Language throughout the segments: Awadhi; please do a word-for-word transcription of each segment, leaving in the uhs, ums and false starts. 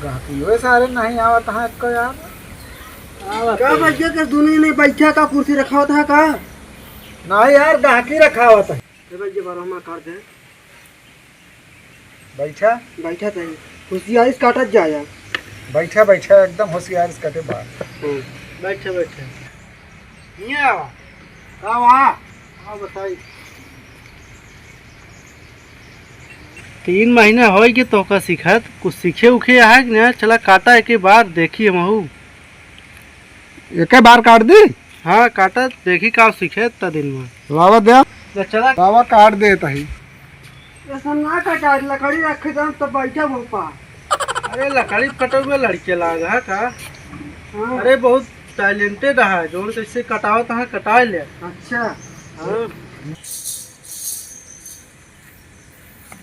गाहकी ओए सारे नहीं आवत है को यार। आवत का है। भैया के दुनो जने बैठा का कुर्सी रखावत है का? नहीं यार, गाहकी रखावत है। ए भैया, बारह में काट दे। बैठा। बैठा तनी। होशियारी से काटत जा यार। बैठा, बैठा, एकदम होशियारी से काटे बा। हम्म। बैठा, बैठा। हियाँ आवा। का वहाँ? हाँ, बताई। तीन महीना होई कि तोहका सिखात, कुछ सीखे उखे है कि ना? चला काटा एक बार, देखी हमहू। एके बार काट दी? हाँ, काटा, देखी का सीखे इतना दिन में। लावा दे। ले चला। लावा काट दे तही। ऐसा ना कटा, लकड़ी रखे जान तो बैठा भोपा। अरे लकड़ी कटौबे लड़के लाग है का? हाँ। अरे बहुत talented है, जोन कैसे कटावत है, कटाए ले। अच्छा। हाँ।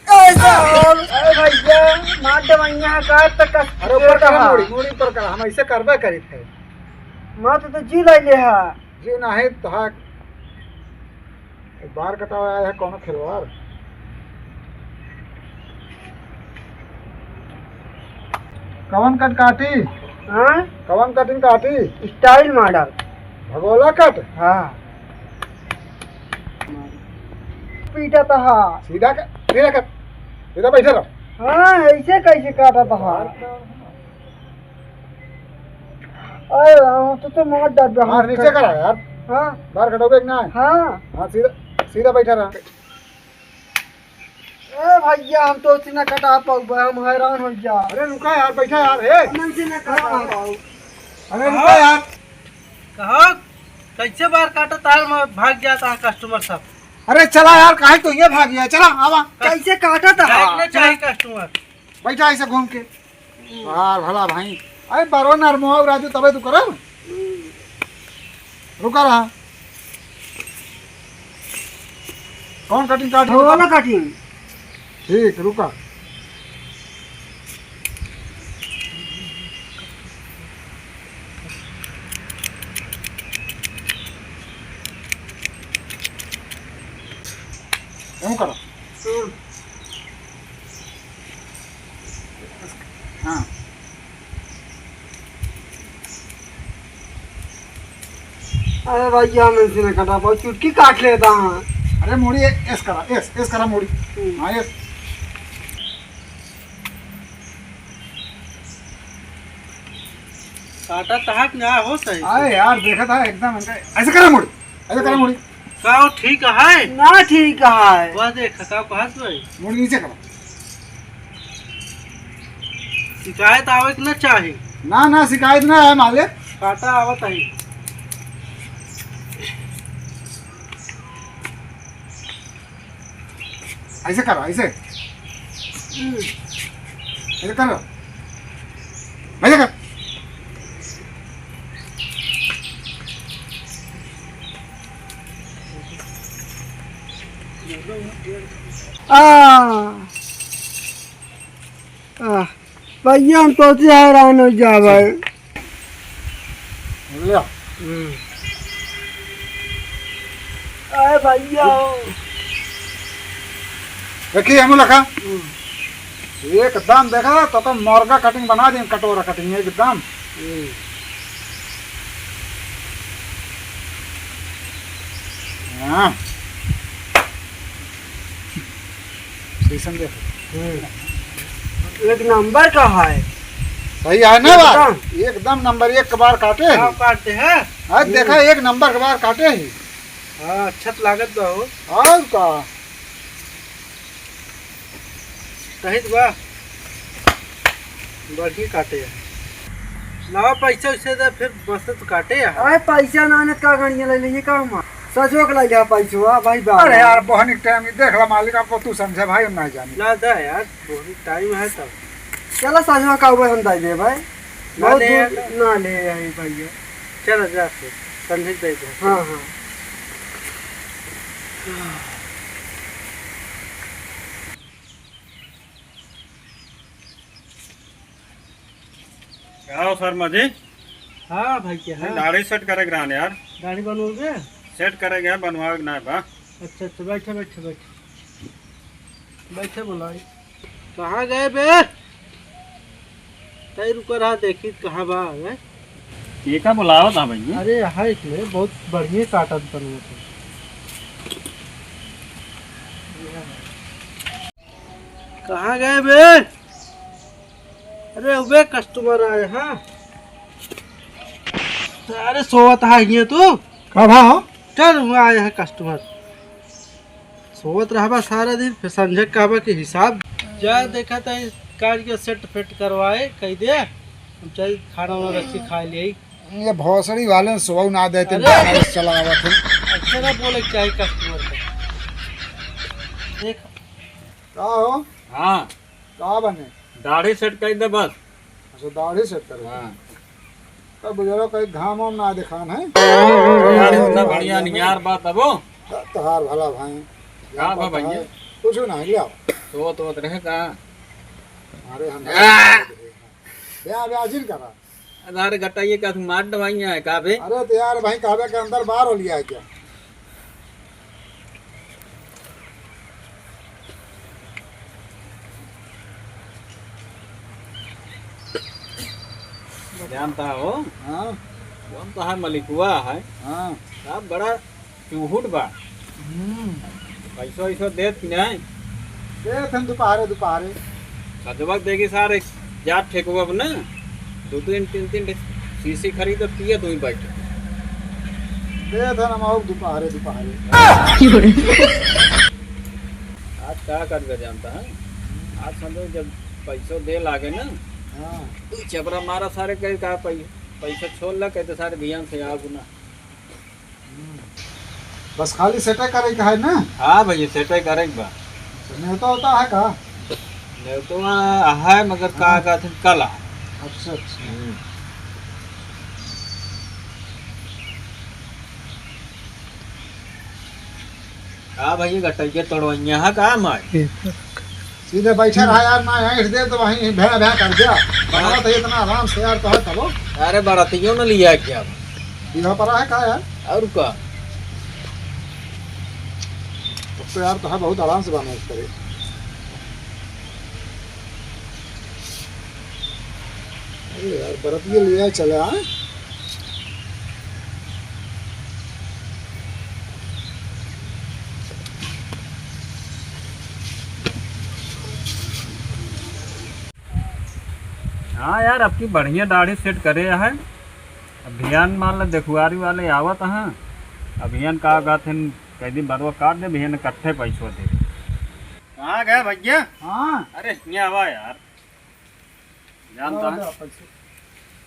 कैसा हो? अरे भैया, मार दवाइयाँ का तक अरे ऊपर करा, हाँ। मुड़ी, मुड़ी ऊपर करा, हम ऐसे करबे करी थे। मार तो, तो जी ले ले हा। जी नहीं तो हाँ। बार कटावे आए है कौनो खिलवाड़? कवन कट काटी? हाँ? कवन कटिंग काटी? Style model। भगोला कट? हाँ। पीटा तो हाँ। सीधा कर, सीधा कर। सीधा बैठे रहो। हाँ, ऐसे कैसे काटा तो हाँ। अरे राम, तो, तो मार डाल दे। हाँ, नीचे करा यार। हाँ। बार कटोगे कि ना? हाँ। हाँ, सीधा, सीधा बैठा रहा। ए भैया, हम तो उसी ना कटा पाऊ बा, हम हैरान हो जा। अरे रुका यार, बैठा यार, ए। हम उसी ना कटा पाऊ। अरे रुका यार। कहो, कैसे बार काटा तार में भाग जाता है customer सब? अरे चला यार, काहे तो ये भाग गया, चला आवा। कैसे काटा था? भागना चाहिए customer। बैठा ऐसे घूम के। यार भला भाई, अरे बरो नरमो राजू, तबे तू करब। रुका रहा। कौन कटिंग काट रहा? वाला कटिंग। ठीक, रुका। यूं करो। हम्म। हाँ। अरे भैया, हम इनसे ना कटा पाओ, चुटकी काट लेता हाँ। अरे मुड़ी ए-, एस करा, एस, एस करा मुड़ी। हम्म। हाँ, एस। काटा तहक ना हो सही से। अरे यार, देखा था एकदम इनका, ऐसे करा मुड़ी, ऐसे करा मुड़ी। का ठीक है? ना ठीक है। वह देख, का कहत भाई? मुड़ी नीचे करा। शिकायत आवे के ना चाही। ना, ना, शिकायत ना है मालिक। काटा आवत है। ऐसे करो, ऐसे। ऐसे करो। ऐसे कर। आ। आ। भैया, हम तो से हैरान हो जा भाई। ले। हम्म। अरे भैया हो। देखिए, हम लखा। हम्म। एकदम देखा तो, तो मुर्गा कटिंग बना दें, कटोरा कटिंग एकदम। हम्म। हाँ। कैसन देखो? हम्म। एक नंबर का है। सही है ना बात? एकदम। एकदम नंबर एक के बार काटे है। हाँ, काटते हैं। आज देखा, हम्म। एक नंबर के बार काटे है। हाँ, अच्छा तो लागत बा हो। और का? सही तो बा। बढ़िया काटे है। लावा पैसा वैसे दे, फिर बस तो काटे है। अरे पैसा ना आने का गणिया ले लेंगे का हम? सजो के ले लिया पैसवा भाई बा। अरे यार, बहनी के टाइम देख ला मालिक, आपको तू समझे भाई, हम नहीं जानी। ना दे यार, बहुत टाइम है तब। चला सजवा का हुआ हम दे दे भाई। ना बहुत ले दूर यार। ना ले आई भैया। चला जा फिर, संझे दे दे। हाँ, हाँ। का हो शर्मा जी? हाँ भैया, नहीं, हाँ। दाढ़ी सेट करे के रहन यार। दाढ़ी बनवाओगे? सेट करे के है, बनवावे के ना बा। अच्छा, अच्छा, बैठे, बैठे, बैठे। बैठे बुलाई। कहाँ गए बे? तै रुका रहा, देखी कहाँ बा, हैं? के का बुलावत हा भैया? अरे, यहाँ एक ले, बहुत बढ़िया काटन तन में थे। कहाँ गए बे? अरे, अबे customer आए, हाँ। अरे, सोवत हा ये तू? का भा हो? चल, हुआ आए हैं customer। सोवत रहबा सारा दिन, फिर संझे कहबा कि हिसाब। जा देखा था, इस कार के set फेट करवाए, कह दे, हम चल खाना वाना रख के खा ले। ये भोसड़ी वाले सोऊ ना देते, अरे! गाना चलावत है। अच्छा ना बोले, चाहे customer को। देख। का हो? हाँ। का बने? दाढ़ी set कर दे बस। अच्छा, दाढ़ी set करे। हाँ। तब बुजुर्ग कहीं घाम वाम ना दिखान है। यार, इतना बढ़िया नियार बात अब। त-, तोहार भला भाई। का बा भैया? कुछ ना, ले आओ। तो, तो रहे का? अरे हम आ! ब्याह, ब्याह जिन करा। अरे घटाइए का, तुम मार दवाइयाँ है का बे? अरे तो यार भाई, कहबे के अंदर बाहर हो लिया है क्या? जानता हो? हाँ। कौन तो है, मलिकुआ है। हाँ। साहब बड़ा चूहुट बा। हम्म। पैसो वैसो देत कि नहीं? देत हम दोपहरे, दोपहरे। सजवक देखी सारे, जात ठेकवा ना, दो तीन, तीन, तीन ठे शीशी खरीद पिए, तू ही बैठ। देत हम और दोपहरे, दोपहरे। आज का कर दे जानता है? आज समझो जब पैसो दे लागे ना, हाँ। तू चपरा मारा सारे कहे का पै-, पैसा छोड़ ला, कहते सारे भियान से आगू ना। हम्म। बस खाली सेटे करे के है ना? हाँ भैया, सेटे करे के बा। तो नेवता होता है का? नेवता है, मगर का हाँ। कहते हैं, कल आ। अच्छा, अच्छा। हम्म। का भैया, गटैया तोड़वैया है का मार? सीधे बैठे रहा यार, ना यहाँ दे तो वहीं भया भया कर दिया। बनावत है इतना आराम से यार, तो है तबो। अरे बरातियों ने लिया क्या? दिया पड़ा है का यार? और का? अब तो यार तो है, बहुत आराम से बनावत करे। अरे यार, बरतिया लिया चला, हाँ? हाँ यार, अब की बढ़िया दाढ़ी सेट करे है। अब भियान मान ल देखुआरी वाले आवत हैं। अब भियान का कहत हैं, कह दी बरवा काट दे, भियान इकट्ठे पैसो दे। कहाँ गए भैया? हाँ। अरे, यहाँ आवा यार। जानता हाँ, है? हाँ, पैसो।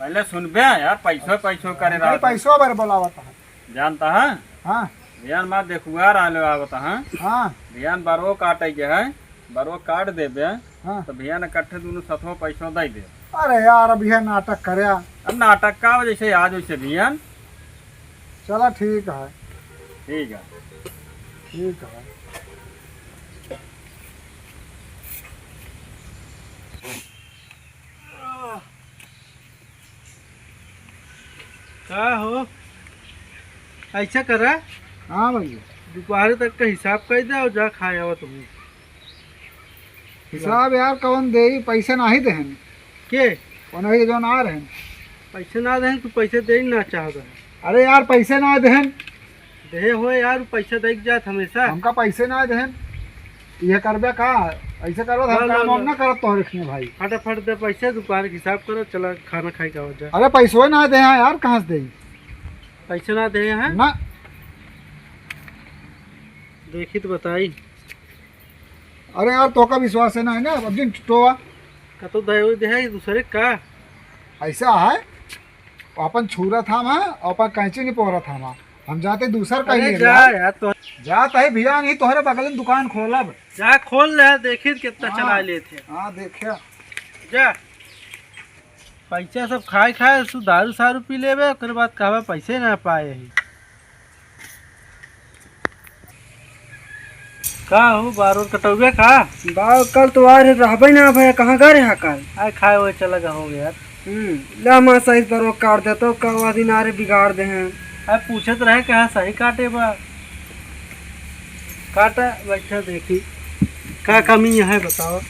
पहले सुनबे यार, पैसो, पैसो करे भाई, रहा था। पैसो बार बोलावत है। जानता है? हाँ। भियान मार देखुआर आलो आवत है। हाँ। भियान बरवो काटे के है, बरवो काट देबे, हाँ। तो भियान इकट्ठे दोनों सथवा पैसो दे दे। अरे यार, अब यह नाटक करे। अब नाटक का हो, जैसे आज वैसे भियान। चला ठीक है। ठीक है। ठीक है। का हो? ऐसा करा। हाँ भैया। दोपहर तक का हिसाब कर दे और जा खाए आवा तुम। हिसाब यार कौन देई, पैसे नाही देहन। के? कौन है जो ना रहन? पैसे ना देहन, तू पैसे दे ही ना चाहत है। अरे यार, पैसे ना देहन। देहे हो यार, पैसा दे के जात हमेशा। हमका पैसे ना देहन। ये करबे का? ऐसे करबे, हम ला, काम ला, वाम ला। ना करत तोहरे खिए भाई। फटाफट दे पैसे, दोपहर के हिसाब करो, चला खाना खाए के आवा जा। अरे पैसो ना दे हैं यार, कहाँ से दे? पैसे ना दे हैं? ना। देखी तो बताई। अरे यार, तोका विश्वास है ना, है ना? अब दिन टोवा। का तो दे दे है दूसरे का? ऐसा है, वो अपन छुरा था वहाँ, और अपन कैंची नहीं पोरा था वहाँ। हम जाते दूसर का अरे ही जा यार। यार, तो जात है भैया, नहीं तोहरे बगल में दुकान खोलब। जा खोल ले, देखी कितना हाँ। चला लेते हैं। हाँ, देखिया। जा। पैसा सब खाए खाए, सु दारू सारू पी लेबे, ओकर बाद कहबे पैसे ना पाए ही। का हो, बार ओर कटौबे का? बार कल तो आ रहे, रहबे ना भैया, कहाँ गा रहे कल? आए खाए हुए चला गा हो गया यार। हम्म, ला मासा इस बार वो काट देता, कल वा दिन आ रहे बिगाड़ दे हैं। आए पूछत रहे कहाँ सही काटे बा। काटा बैठा देखी, का कमी है बताओ।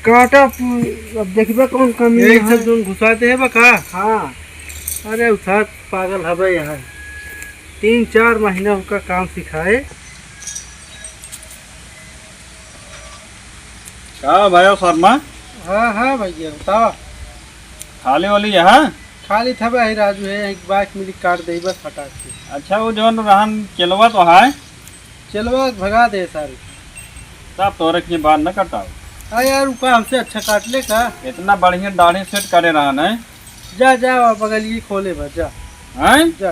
काटा पू-, अब देखबे कौन कमी यही है। सब जोन घुसाते हैं बा का? हाँ। अरे उठा पागल हबे यहाँ। तीन चार महीना उनका काम सिखाए। का भैया शर्मा? हाँ, हाँ भैया, बतावा। खाली वाली यहाँ? खाली था भाई राजू है, एक बाइक मिली काट दे बस फटाक से। अच्छा, वो जौन रहन चेलवा तो है? चेलवा भगा दे सारे। तब तोरे के बाल न कटाओ। हाँ यार, उका हमसे अच्छा काट ले का? इतना बढ़िया दाढ़ी सेट करे रहन है। जा, जा, बगलिए खोले बा, जा। हैं? जा।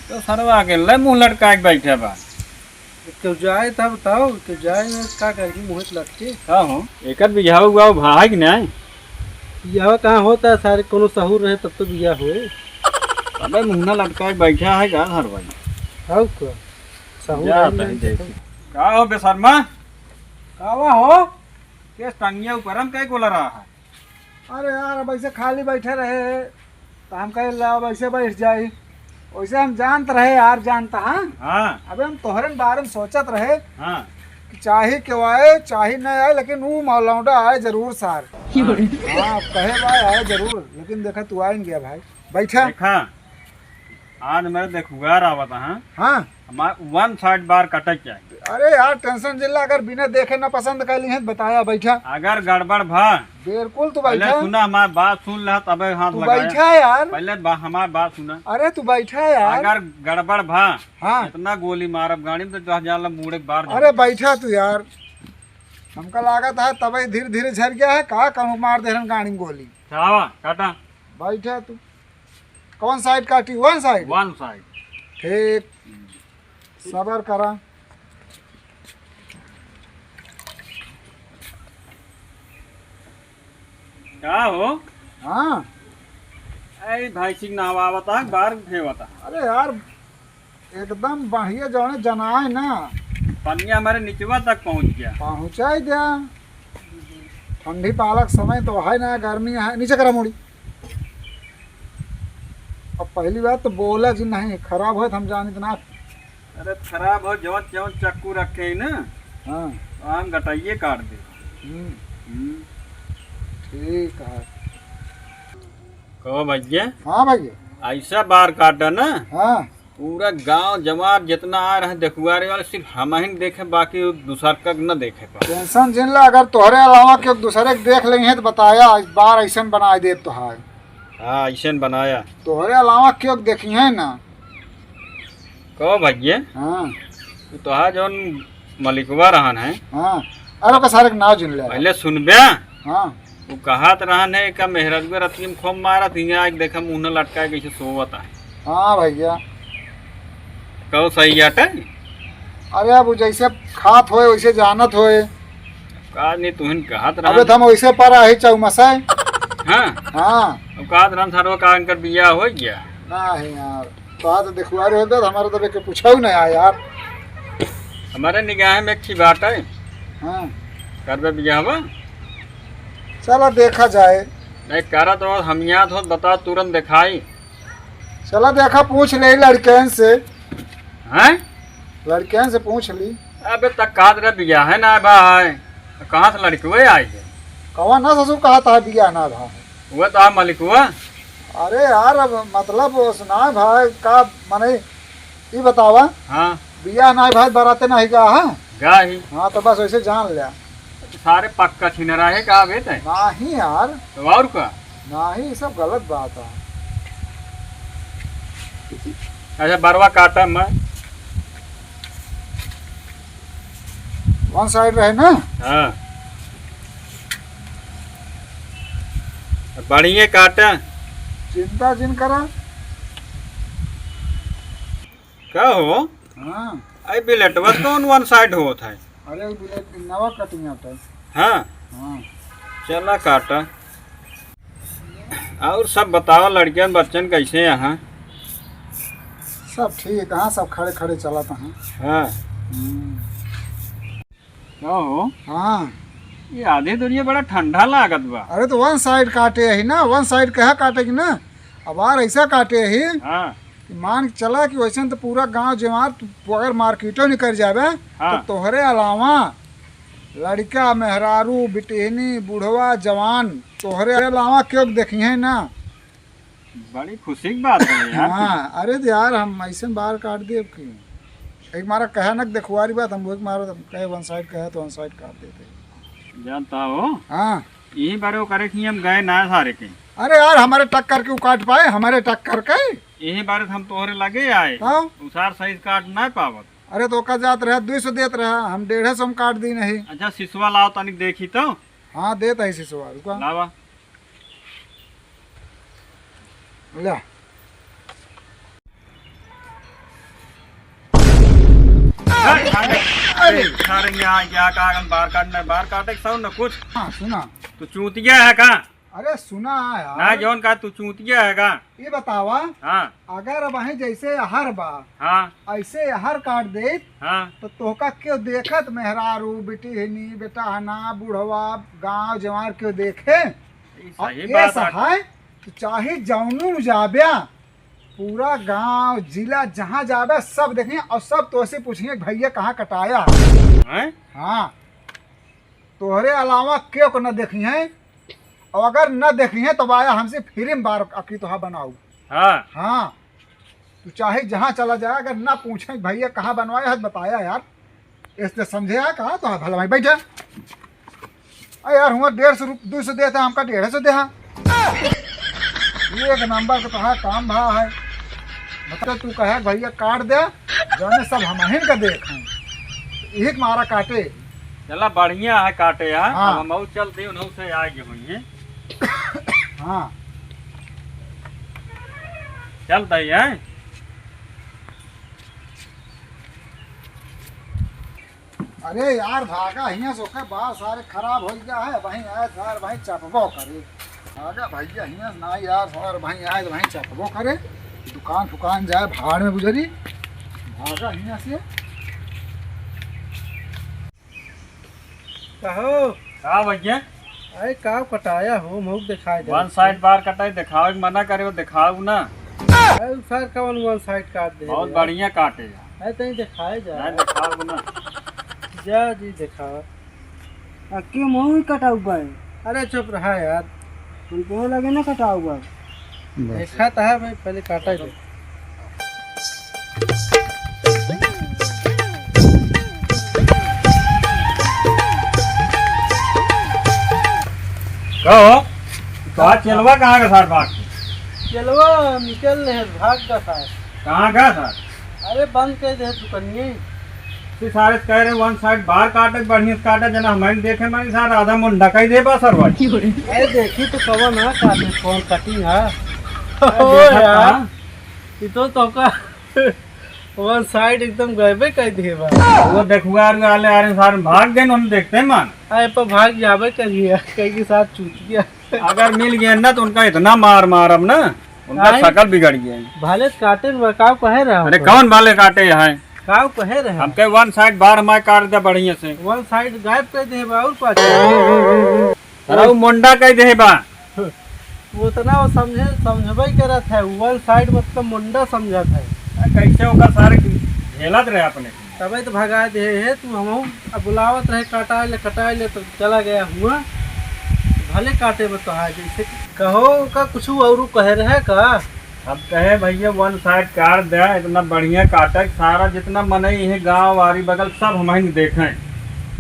तो सरवा के ले मुंह लटका के बैठे बा। केहू जाए तब बताओ, केहू जाए का करी मुँह लटके। का हो, एकर बियाह उआह भा है कि नहीं? बियाह कहाँ होता है सारे, कोनो सहूर रहे तब तो बियाह होए। अबे मुँह ना लटका के बैठा है का घर भाई? हौ का? सहूर जा रहे तनी नहीं देखी। तो। का हो बेशर्मा? कावा हो? केस टंगिया ऊपर हम कई गोला रहा है? अरे यार, अब ऐसे खाली बैठे रहे, तो हम कहे, "ला, अब ऐसे बैठ जाई।" वैसे हम जानत रहे यार, जानता, हाँ? हाँ। अबे हम तोहरे बारे में सोचत रहे हाँ। कि चाहे क्यों आए, चाहे नहीं आए, लेकिन वो मौलौंडा आए जरूर सार। हाँ, अब कहे भाई आए जरूर, लेकिन देखा तू आइन गया भाई। बैठा। देखा, आज मेरे देखुआर आवत, हाँ? हाँ। हमार वन साइड बार कटे के चाही। अरे यार, टेंशन जिल्ला, अगर बिना देखे ना पसंद कर ली है तो बताया, बैठा। अगर गड़बड़ भा, बिल्कुल तू पहले बैठा। सुना, हमार बात सुन ला, तबे हाथ तू लगाया। बैठा यार। पहले बा-, हमार बात सुना। अरे तू बैठा यार। अगर गड़बड़ भा, हाँ। इतना गोली मारब गाड़ी में तो दस हजार ला मुड़े के बाहर अरे जाए। बैठा तू यार, हमका लागत है तबे धीरे धीरे झर गया है, का कहूँ मार दे रहन गाड़ी में गोली। चावा, काटा। बैठा तू। कौन साइड काटी? वन साइड? वन साइड। ठीक, सबर करा। का हो? हाँ। ए भाई सिंह नहवावता, बार भेवता। अरे यार, एकदम बढ़िया जौने जनाए ना। पनिया हमारे निचवा तक पहुँच गया। पहुँचाई द्या। ठंडी पालक समय तो है ना, गर्मी है। नीचे करा मुड़ी। अब पहली बात तो बोला जी नहीं, खराब होत हम जानित ना। अरे खराब हो, जवन जवन चक्कू रखे ही ना, हाँ। तो हम गटाइए काट दे। हम्म। हम्म। ठीक है। कहो भैया। हाँ भैया। ऐसा बार काटा ना। हाँ। पूरा गांव जमात जितना आ रहे देखुआरे वाले, सिर्फ हमहिन देखे, बाकी दूसर का न देखे पा। टेंशन जिन ला, अगर तोहरे अलावा केहू दूसरे के देख लेंगे तो बताया, इस बार ऐसन बनाए देब तोहार। हाँ, ऐसन बनाया। तोहरे अलावा केहू देखी है ना। कहो भैया। हाँ। तू तोहार जौन मलिकवा रहन है। हाँ। अरे ओकर सारे के नाव जिन ले। पहले सुनबे। हाँ। उ कहत रहन है, का मेहररुआ रतिया में खूब मारत, हियाँ आके देखा मुँह न लटकाए कैसे सोवत है। हाँ भैया। कहो सही आटे? अरे अब उ जैसे खात होए, वैसे जानत होए। का नहीं तुहिन कहत अबे रहन। तो हम वैसे पर आही चौमसा। हाँ? हाँ। अब कहत रहन सरवा का इनकर बियाह हो गया। नहीं यार। तोहार तो देखुआर हो गया, हमारा तो के पूछा ही नहीं आया यार। हमारे निगाह में एक ठे बात है। हाँ। करबे बियाहवा? चला देखा जाए। नहीं करा तो हम यहाँ तो बता तुरंत दिखाई। चला देखा पूछ ले लड़कन से। हैं? लड़कन से पूछ ली। अबे तक कहत रहे बियाह है ना भाई, कहाँ से लड़कवे आई है? कौन ना ससुर कहत है बियाह ना भाई? वो तो आप मलिकवा। अरे यार, अब मतलब सुना भाई का, माने ई बतावा। हाँ। बियाह ना भाई, बराते नहीं गा, हाँ? गा ही। हाँ, तो बस वैसे जान लिया। सारे पक्का छिनरा है का बे तैं? नहीं यार। तो और का? नहीं, ये सब गलत बात है। अच्छा, बरवा काटा मैं। वन साइड रहे ना? हाँ। बढ़िया काटा। चिंता जिन करा। का हो? हाँ। आई बिलेटवा कौन वन साइड होत है? अरे, वो बिलेट नवा कटिंग आता है। हाँ। हाँ। चला काटा। और सब बताओ, लड़कियन बच्चन कैसे हैं? सब ठीक है, सब खड़े खड़े चलत हैं। हाँ। हम्म। का हो? हाँ। ये आधे दुनिया बड़ा ठंडा लागत बा। अरे तो वन साइड काटे ही ना, वन साइड कहा काटे की ना, अब आर ऐसा काटे ही हाँ। कि मान के चला कि वैसे तो पूरा गांव जमात तू अगर मार्केटो निकल जाबे हाँ। तो तोहरे अलावा लड़िका, मेहरारू, बिटिहनी, बुढ़वा, जवान, तोहरे अलावा केहू के देखिहैं ना। बड़ी खुशी की बात है यार। हाँ, अरे तो यार, हम अइसन बार काट दिए अब की। एक मारा कहा ना कि देखवारी बात, हम एक मारा कहे one side कहे तो one side काट देते। जानता हो? हाँ। यही बारे वो करे कि हम गए ना सारे के। अरे यार, हमरे टक्कर के उ काट पाए, हमरे टक्कर के। यही बारे हम तोहरे लगे आए। हाँ। उ सार सही काट ना पावत। अरे तो ओका जात रहा, दुई सौ देत रहा, हम डेढ़े सौ में काट दी नहीं। अच्छा, सिसवा लाओ तनिक देखी तो। हाँ, देत है सिसवा, रुका। लावा। ले। अरे, अरे, सारे यहाँ क्या कहा, हम बार काटना है, बार काटे के साउंड ना कुछ। हाँ, सुना। तू चूतिया है का? अरे सुना यार। ना जौन का तू चूतिया है का? ये बतावा। हाँ। अगर वहीं जैसे अहर बा, हाँ। ऐसे अहर काट देत, हाँ। तो तोहका केहू देखत, मेहरारू, बिटिहनी, बेटहना, बुढ़वा, गाँव जवार केहू देखे? ई और सही ये बात है। सहाय, तो चाहे जौनू जाब्या, पूरा गाँव, जिला जहाँ जाब्या, सब देखिहैं और सब तोसे पूछिहैं कि भैया कहाँ कटाया? हैं? हाँ, तोहरे अलावा केहू को न देखिहैं, और अगर न देखिहैं तो आया हमसे free में बार अकी तोहा बनाऊ। हाँ। हाँ, तू चाहे जहाँ चला जाए, अगर ना पूछे भैया कहाँ बनवाए है, बताया यार, इसलिए समझे यार, कहा तो है भला भाई, बैठे। अरे यार, हुआ डेढ़ सौ रुप-, दुई सौ देता, हमका डेढ़ सौ दे, हाँ। ये एक नंबर का तोहार काम भा है। मतलब तू कहे भैया काट दे, जाने सब हमहिन का देख हैं। यही तुम्हारा काटे। चला बढ़िया है काटे यार। हाँ। अब हम और चल दे, उन्हों से आगे हुई हैं। हाँ। चल दे हैं। अरे यार, भागा हियाँ से, ओके बार सारे खराब हो गया है, वहीं आए सार, वहीं चपबो करे। भागा भैया हियाँ से, ना यार, सार वहीं आए, वहीं चपबो करे। दुकान फुकान जाए, भाड़ में गुजरी। भागा हियाँ से। कहो। का भैया? अरे का कटाया हो, मुँह दिखाई दे। One side बार कटाई, दिखावे के मना करे, वो दिखाऊ ना। अरे उ सार कवन one side काट दे बहुत यार। बढ़िया काटे यार। अरे तनी दिखाए जा। नहीं दिखाऊ ना। जा जी दिखावा। आ के मुँह ही कटाऊ बा। अरे चुप रहा यार। तुमको लगे ना कटाऊ बा। बस। देखा तो है भाई, पहले काटा ही दे। का हो? का चेलवा कहाँ का सार भाग? चेलवा निकल रहे, भाग का सार। कहाँ का सार? अरे बंद कर दे दुकनिये। ते सारे कह रहे one side बार काटे, बढ़िया से काटे, जना हमारे देखे मानी सार आधा मुंडा कह दे बा सरवा। अरे देखी तो कवन है काटे, कौन cutting है? अरे ओ देखा यार, था। ये तो तोका one side एकदम गयबे कर दिए बा। वो देखुआ वाले आ रहे सार भाग गए, हम देखते हैं मान। अरे पर भाग जाबे करिए, कहीं के साथ चूतिया। अगर मिल गए ना तो उनका इतना मार मारब ना, उनका आय? शकल बिगड़ गया। भले काटे में काव कहे रहा अरे हो? कौन भले काटे है? काव कहे रहे? हमके one side बार हमारे काट दे बढ़िया से। One side गायब कर दे बा और कुछ? अरे वो मुंडा कह दे बा। उतना वो समझे, समझबे करत है, one side मतलब मुंडा समझत है। आ, कैसे ओका सारे झेलत रहे अपने। तबे तो भगा दे है तू, हमहू अब बुलावत रहे, "कटाए ले, कटाए ले," तो चला गया हुआ। भले काटे में तो है, जैसे कि कहो का कुछ और कहे रहे का? अब कहे, "भैया, one side काट दे, इतना बढ़िया काटे, सारा जितना मनई है, गाँव, आरी, बगल, सब हमहिन देखें।"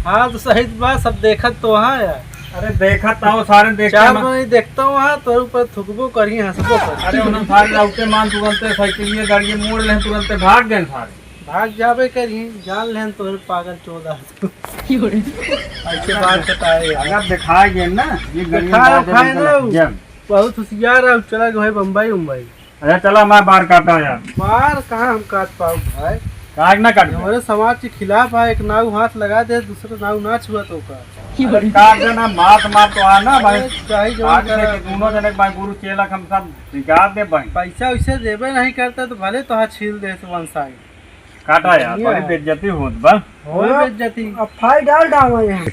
हाँ, तो सही बात, सब देखत तो हाँ यार। अरे, देखत तो सारे देखे चार मा- मनई देखता हूँ हाँ, तोर ऊपर थुकबो करी, हंसबो करी। अरे, उन्हें सारे लौटे मान तुरंते साइकिलिए, गाड़िए मोड़ ले, तुरंते भाग गए सारे। भाग जाबे करी, जान लेन तोहरे पागल चोदा। ऐसे बात बताए यार। अगर दिखाए गए ना, ये गरीब दिखाए, बात है, दिखाए ना, जब बहुत होशियार है, चला गए बम्बई उम्बई। अरे चला, मैं बार काटा यार। बार कहाँ हम काट पाऊ भाई? काट ना काट। हमारे समाज के खिलाफ है, एक नाव हाथ लगा दे, दूसरा नाव ना छुआ तो का। अरे काट देना, मात मार तो आ ना भाई। अरे चाहे जवन काट दे करा। कि दोनों जने भाई गुरु चेला हम सब सिखा दे भाई। पैसा वैसे देबे नहीं करता तो भले तो हाथ छील दे तो one side। काटा यार, बढ़िया बड़ी है। बेइज्जती होत बा। होए हाँ, बेइज्जती। अब फाई डाल डालो यहाँ।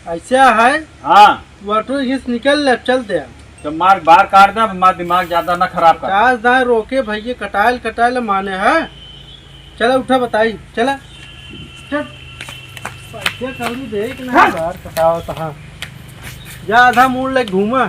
ऐसा है? हाँ। तू ऑटो घिस निकल ले, चल दे। तो मार बार काट दे, हमारा दिमाग ज्यादा ना खराब कर। काज दाए रोके भैया, कटाइल, कटाइल माने है। चला उठा बताई, चला। चल। ये कौड़ी दे कि नहीं यार, बताओ तो हाँ। जा आधा मूड़ ले घूमा।